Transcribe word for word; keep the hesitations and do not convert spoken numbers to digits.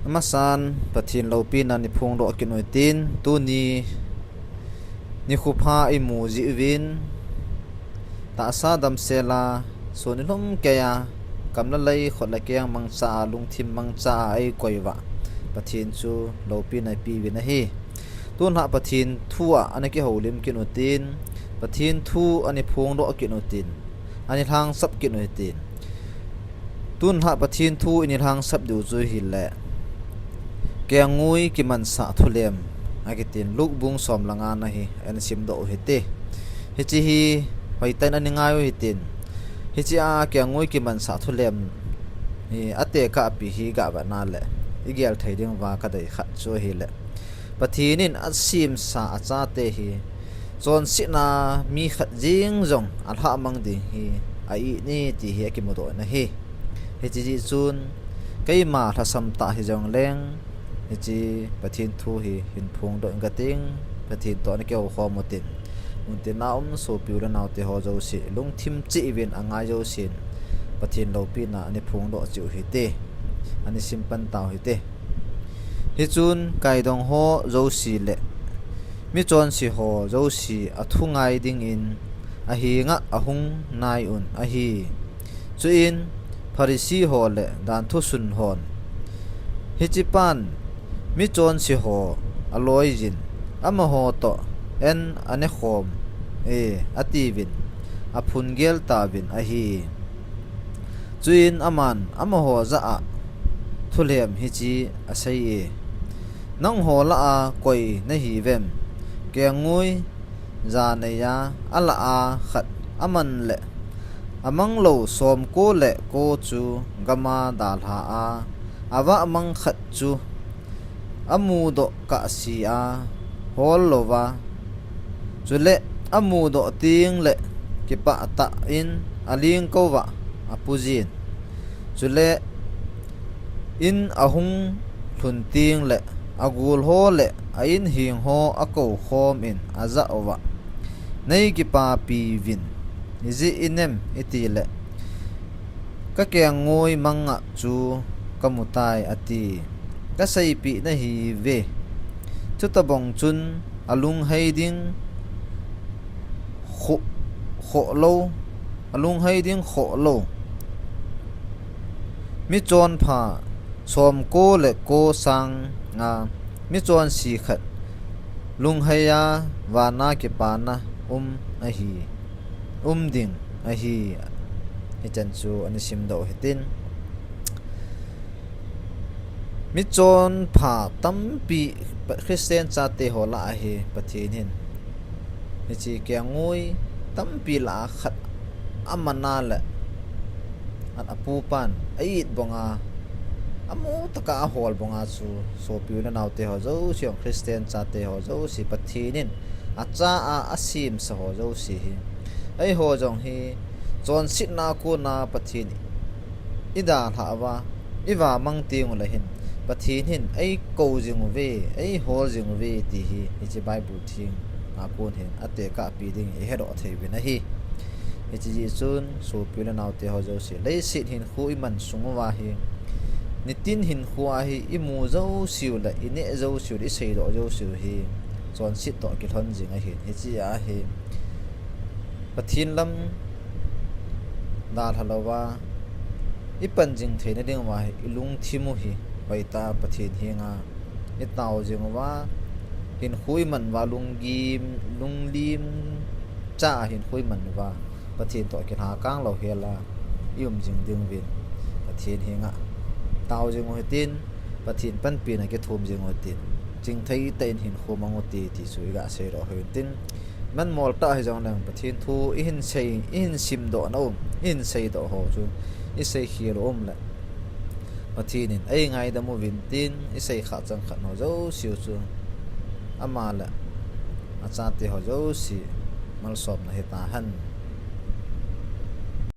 Amasan Pathen loupina nei phongdoh kit u hitin, tuni nikho pha imu jeh uvin, tahsa damsel a, sun nilhum keiya, kam le lei, khut le keng mangcha a, lungthim mangcha a eikoi uva Pathen chu loupina ipeuvin ahi. Tunilhah Pathen thu a ana kihoulim kit u hitin, Pathen thu anei phongdoh kit u hitin, anei lhangsap kit u hitin. Tunilhah Pathen thu inei lhangsap diu chu hile, Kengngoi kimansah thulem, akitin, Luke bung som le nga na hi ana simdoh u hite. Hiche hi hoitah in anei ngai u hitin, hiche a kengngoi kimansah thulem hi atekahpi hi gavetna le igel thei dinguva kadei khat chu ahile, Pathen in asemsa achate hi chonsetna mi khat jeng jong alhahmang ding hi a-it e ti hi akimudoh in ahi. Hiche jeh chun keima lhasam tah hijongleng, hiche Pathen thu hi hin phongdoh inge kating, Pathen toh ana kihoukhom u hitin. Muntina um sopi u le naoteho jouse, lungthim cheh uvin angai jousen Pathen loupina anei phongdoh cheh u hite, anei simpan tau hite. Hichun kaidongho jouse le michonseho jouse athu ngai dingin ahenga ahung nai un ahi. Chuin Pharisaiho le danthusun hon, hichepan michonseho aloiyin, amaho toh an anekhom e, atiuvin, aphungel tauvin ahi. Chuin aman amaho jah a thulem hiche asei e, Nangho lah a koi nahiuvem? Kengngoi ja neiya alah a khat aman le amanglou somko le ko chu gam a dalha a, avahmang khat chu amudoh kahse a hol louva, chule amudoh tengle kipah tah in alengkouva apujin, chule in ahung lhun tengle agolho le a-inhengho akoukhom in ajah uva, Nei kipapiuvin, ijeh inem itile, kakengngoi manga chu kamutai, ati. Kaseipeh nahiuve, chutobang chun alunghei ding khoh, khohlou, alunghei ding khohlou michonpha somko le ko sanga michonse khat lungheiya vana kipana um ahi, um ding ahi. Hichan chu ana simdoh u hitin, michonpha tampi, Christian chateho lah a hi Pathen hin hiche kengngoi tampi lah a khat amana le apupan a-it banga, amu tah a ahol banga chu sopi u le naoteho jouse, Christian chateho jouse, Pathen in acha a asemsaho jouse hi, eiho jong hi chonsetna kona Pathen idalhah uva, ivahmang tengule hin, Pathen hin eikou jinguve, eihol jinguve ti hi hiche Bible theng a kon hin atekahpi ding ihedoh theiuvin ahi. Hiche jeh chun sopi u le naoteho jouse, leiset hinkho iman sung uva hi, nitin hinkho a hi imu jouseu le ineh jouseu le iseidoh jouseu hi chonset toh kilhon jing ahin, hiche a hi Pathen lam dalha louva ipan jing theina dinguva hi ilungthim u hi hoitah a Pathen henga itao jing uva, hinkho iman uva lunglim, lunglimcha a hinkho iman uva, Pathen toh kilhakang louhel a ium jing dinguvin Pathen henga tao jing u hitin, Pathen panpina kithum jing u hitin, chingthei tah in hinkho mang u hite ti chu igaseidoh u hitin, manmol tah hijongleng Pathen thu ihin sei, ihin simdohna um, ihin seidoh ho chu iseikhel u umle, Pathen in eingaidam uvin tin, iseikhah changkhat ho jouseu chu ama le achateho jouse malsomna hitahen.